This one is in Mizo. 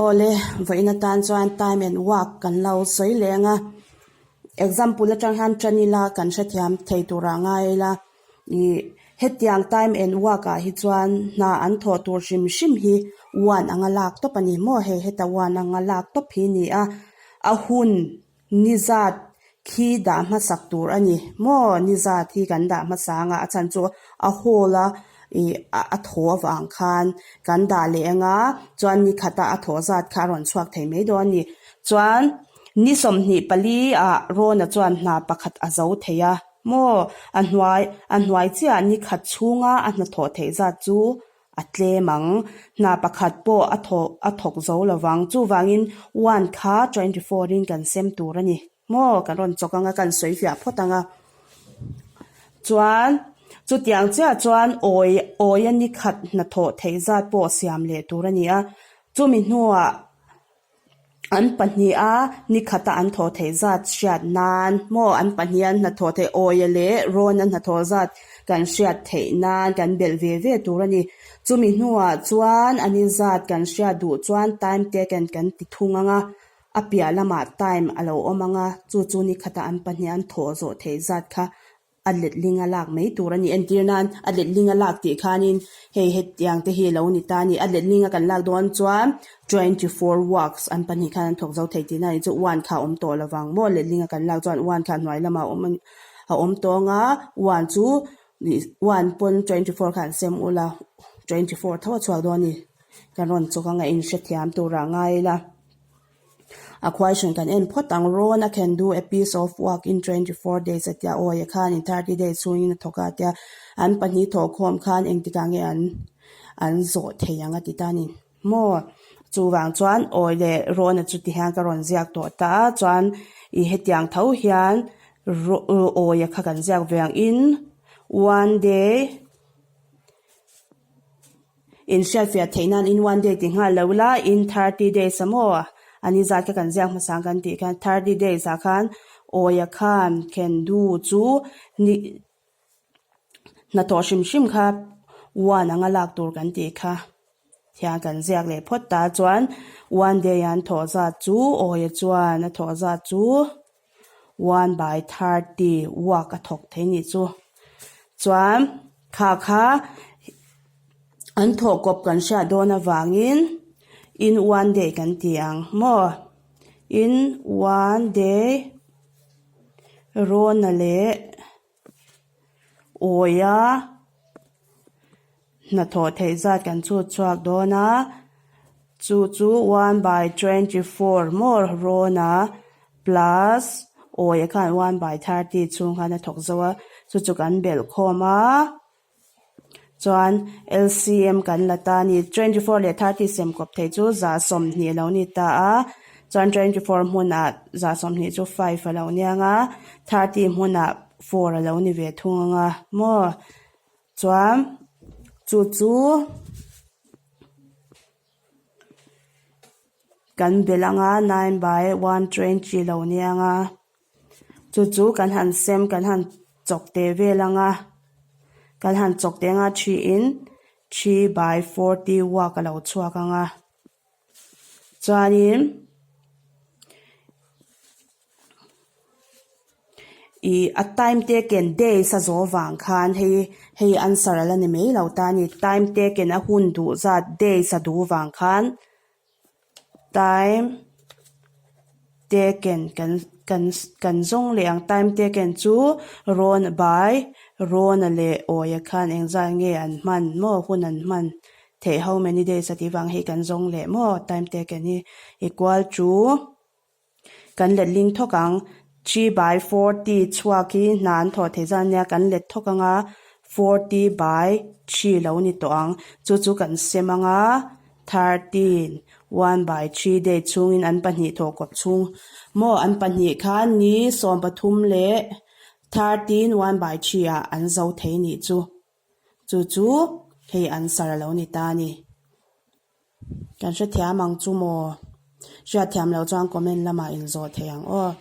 Awle, vawiin atan chuan time and work kan lo sawi leng a. Example atang hian tan ila kan hrethiam thei turah ngai ila. Ih hetiang time and work ah hi chuan hna an thawh tur hrim hrim hi one anga lak tawp a ni maw hei heta one anga lak tawp hi a ni a. A hun Ni zat khi dah hmasak tur a ni maw? Ni zat hi kan dah hmasa anga a chhan chu a hall a ih a thaw avang khan kan dah leh anga chuan ni khata a thaw zat kha a rawn chhuak thei mai dawn a ni. Chuan ni 24 ah Rawna chuan hna pakhat a zo thei a maw? A hnuai a hnuai chiah ni khat chhunga a hnathawh theih zat chu A tlem ang. Hna pakhat pawh a thawh a thawk zo lo vang. Chuvangin one kha 24 in kan sem tur a ni. Maw? Kan rawn chawk anga kan sawi fiah phawt anga. Chuan chutiang chiah chuan awi awi a ni khat hnathawh theih zat pawh siam leh tur a ni a. Chumi hnuah An pahniha nikhata an thawh theih zat hriat nan maw an pahniha an hnathawh theih awia leh rawn an hnathawh zat kan hriat theih nan kan belh ve ve tur a ni. Chumi hnuah chuan an inzat kan hriat duh chuan time taken kan ti thung ang a, a piah lamah time a lo awm ang a, chu chu nikhata an pahniha an thawh zawh theih zat kha A letling a lak mai tur a ni. Entir nan a letling a lak tih khanin hei hetiang te hi a lo ni ta a ni. A letling a kan lak dawn chuan 24 works an pahnih khan an thawk zo thei tihna a ni chu one kha a awm tawh lovang maw letling a kan lak chuan one kha hnuai lamah a awm a awm tawh ang a one chu one pawn 24 kha an sem ula 24 tho a chhuak dawn a ni. Kan rawn chawk anga inhrethiam turah ngai ila. A question kan en phawt ang Ron a can do a piece of work in 24 days a tia awi a khan in 30 days chhungin a thawk a tia an pahnih thawh khawm khan engtikah nge an an zawh thei ang a ti ta a ni maw chuvang chuan awi leh Ron a chu ti hian ka rawn ziak tawh ta a chuan ih hetiang tho hian awi a kha kan ziak ve ang in one day In hriatfiah theih nan in one day ti nghal lo ila in 30 days a maw a ni zat kha kan ziak hmasa ang kan tih khan 30 days ah khan awia khan can do chu ni hnathawh hrim hrim kha one anga lak tur kan tih kha hian kan ziak leh phawt ta chuan one day an thawh zat chu awia chuan a thawh zat chu one by 30 work a thawk thei nih chu chuan. Kha kha an thawh kawp kan hriat dawn avangin in one day kan ti ang maw? In one day Rawna leh Awia hnathawh theih zat kan chhut chhuak dawn a, chu chu one by 24 maw Rawna plus Awia khan one by 30 chhung khan a thawk zo a, chu chu kan belh khawm a, chuan LCM kan la ta a ni. 24 leh 30 sem kawp theih chu 120 a lo ni ta a, chuan 24 hmunah 120 chu five a lo niang a, 30 hmunah four a lo ni ve thung ang a maw? Chuan chu chu Kan belh anga nine by 120 lo nia nga chu chu kan han sem kan han chawk teh vel anga kan han chawk teh anga three in three by 40 work a lo chhuak anga chuanin. Ih a time taken days a zawh vang khan hei hei answer a la ni mai lo ta a ni time taken a hun duh zat days a duh vang khan time taken kan kan kan zawng leh ang time taken chu rawn by rawn a leh awia khan engzat nge an hman maw hun an hman theih how many days a tih vang hei kan zawng leh maw time taken hi equal to. Kan let ling thawk ang. Three by 40 chhuak hi hna an thawh theih zan ania kan let thawk ang a, 40 by three lo ni tawh ang. Chu chu kan sem ang a, 13, one by three day chhungin an pahnih thawh kawp chhung maw an pahnih khan ni 13 leh 13 one by three ah an zo thei nih chu. Chu chu hei answer a lo ni ta a ni. Kan hrethiam ang chu maw? Hriatthiam loh chuan comment lamah inzawh thei ang aw.